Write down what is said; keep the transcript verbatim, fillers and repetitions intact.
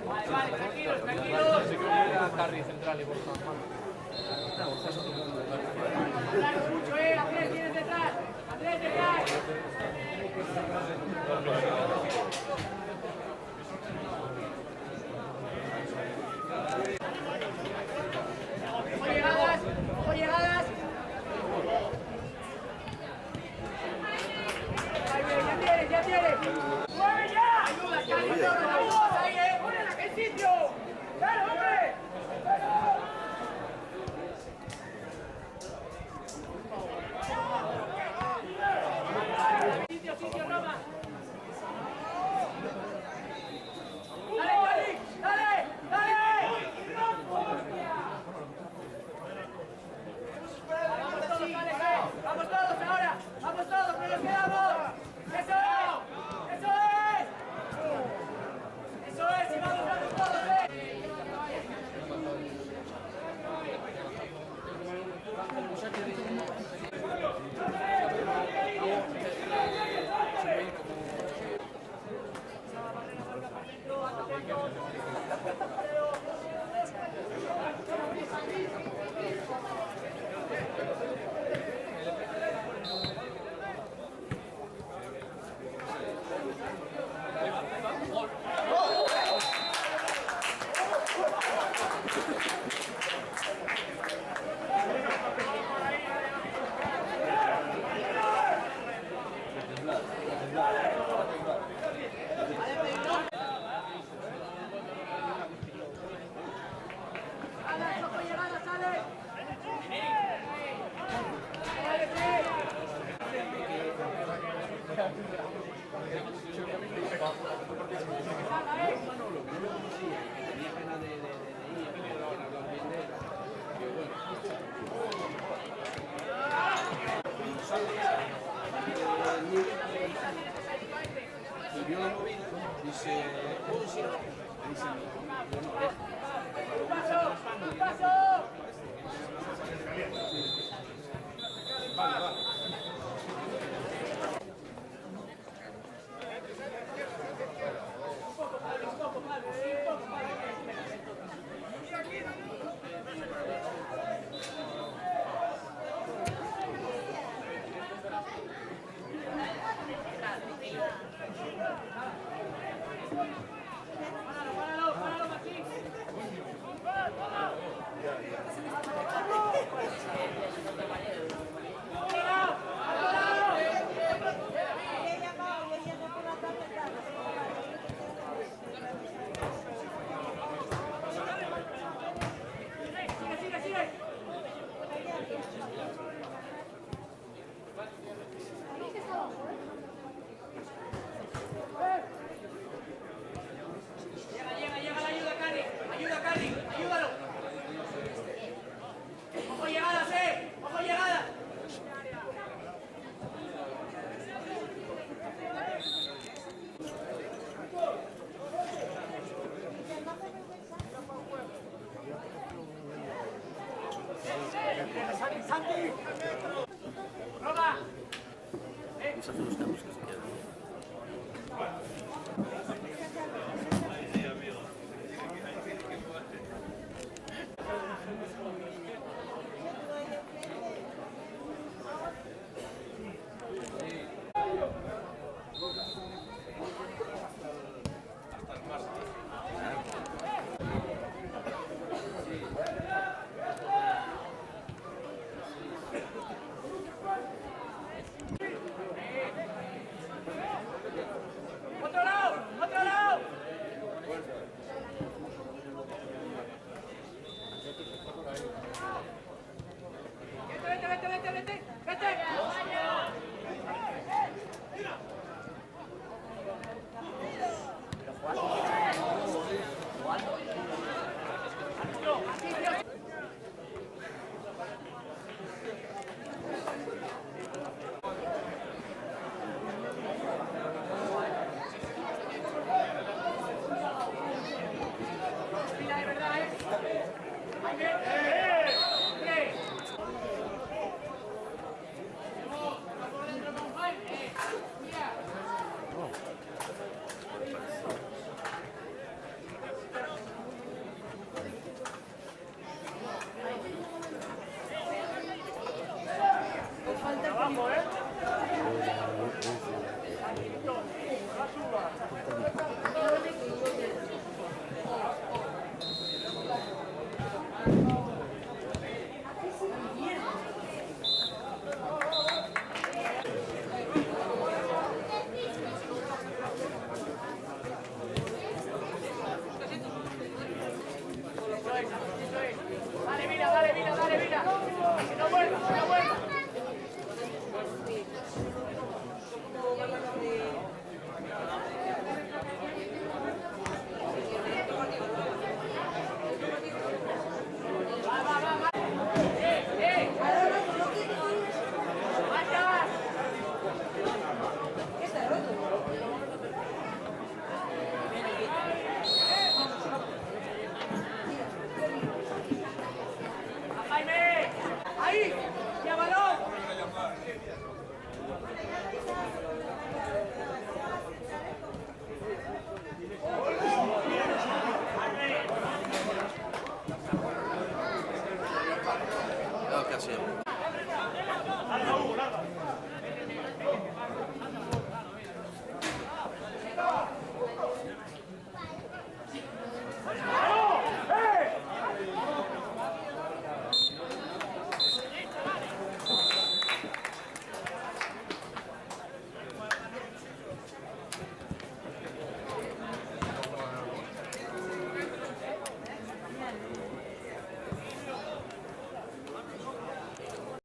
Vale, vale, tranquilos, tranquilos. Carry central y Borja. Mucho, eh, Andrés, tienes detrás. Andrés, detrás. Ojo llegadas, ojo llegadas. Ahí, ya tienes, ya tienes. ¡Mueve ya! Ayuda, Cali, ayuda, ayuda, ahí, eh. ¡Ponle en aquel sitio! ¡Dale, hombre! Vamos todos, Alex, eh. Vamos todos ahora. Vamos todos, que nos quedamos. Eso es. Eso es. Eso es, y vamos, vamos todos, eh. Y vio la movida, dice, "¿Puedo decir algo?". Y dice, "No, no, deja". Vale, vale. Llega, llega, llega la ayuda, Cani. Ayuda, Cani. Ayúdalo. Ojo llegadas, eh. Ojo llegadas. Vamos a hacer los cambios que se quieran.